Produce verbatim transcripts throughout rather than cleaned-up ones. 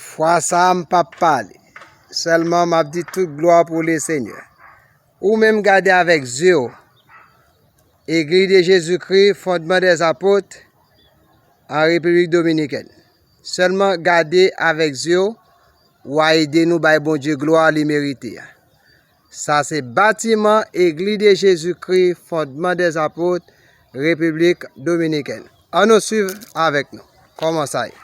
Fwa sa a, m p ap pale. Sèlman, m ap di tout glwa pou Lesenyè. Ou menm gade avèk zye w. Église de Jésus-Christ, Fondement des Apôtres, an Repiblik Dominikèn. Sèlman gade avèk zye w, w a ede nou bay Bondye glwa li merite a. Sa se batiman Église de Jésus-Christ, Fondement des Apôtres, Repiblik Dominikèn. Ann nou swiv avèk nou kòman sa ye.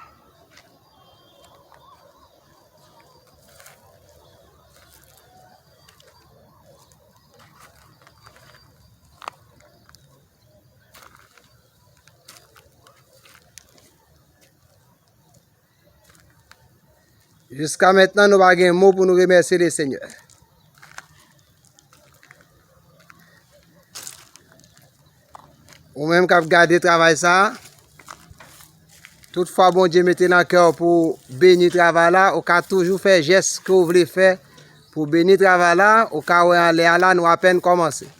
Jiska mentnan, nou pa gen mo pou nou remèsye Lesenyè. Ou menm k ap gade travay sa a, tout fwa Bondye mete nan kè w pou w beni travay la, ou ka toujou fè jès ke w vle fè pou w beni travay la, ou ka wè anlè a la, nou apèn kòmanse.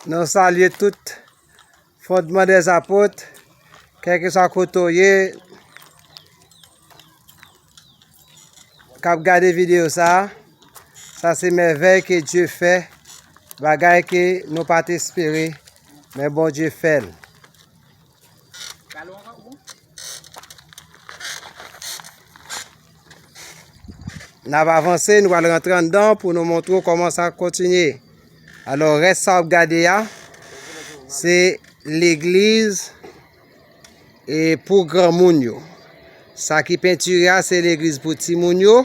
Nou salye tout Fondement des Apôtres, kèlkeswa kote w ye, k ap gade videyo sa a. Sa se mèvèy ke Dye fè, bagay ke nou pa t espere, men Bondye fè l. N ap avanse, nou pral rantre anndan pou nou montre w kòman sa kontinye. Alò, rès sa w ap gade a, se legliz e pou granmoun yo. Sa ki pentire a, se legliz pou timoun yo.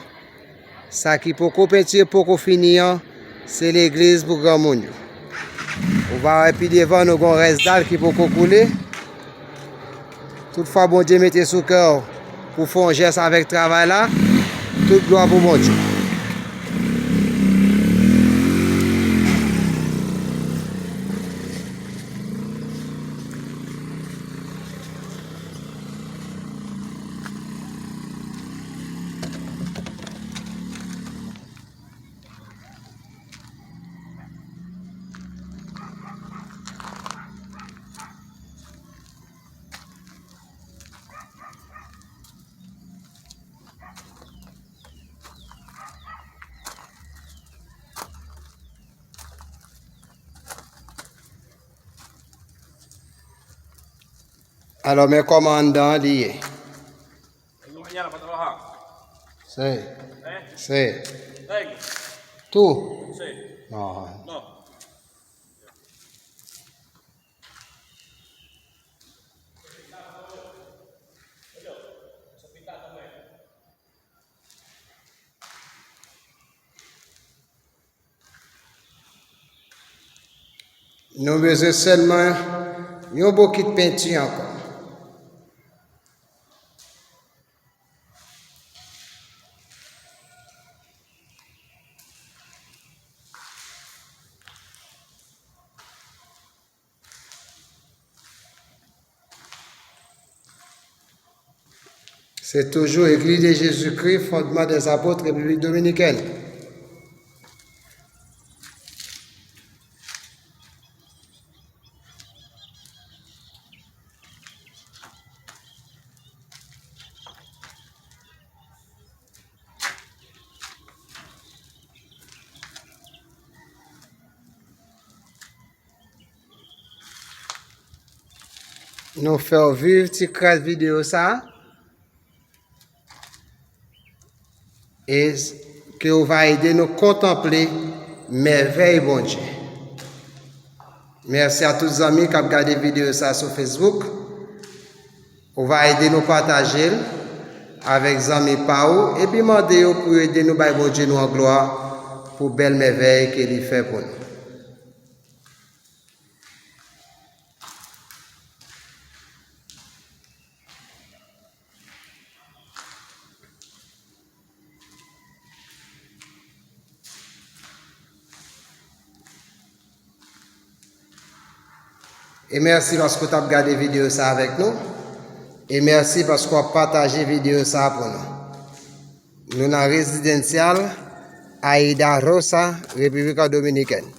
Sa ki poko pentire, poko fini an, se legliz pou granmoun yo. Ou va wè pi devan, nou gon rès dal ki poko koule. Tout fwa Bondye mete sou kè w pou fè yon jès avèk travay la, tout glwa pou Bondye. Alò, men kòman anndan an li ye. Se. Se. Tou. Non. Nou bezwen sèlman yon bokit penti ankò. Se toujou Église de Jésus-Christ, Fondement des Apôtres, Repiblik Dominikèn. Nou fè w viv ti kras videyo sa a. E ke w va ede nou kontanple mèvèy Bondye. Mèsi a tout zanmi k ap gade videyo sa a sou Facebook. Ou va ede nou pataje l avèk zanmi pa ou epi mande yo pou yo ede nou bay Bondye nou an glwa pou bèl mèvèy ke li fè pou nou. E mèsi paske w t ap gade videyo sa avèk nou. E mèsi paske w ap pataje videyo sa pou nou. Nou nan rezidansyal Aida Rosa, Repiblik Dominikèn.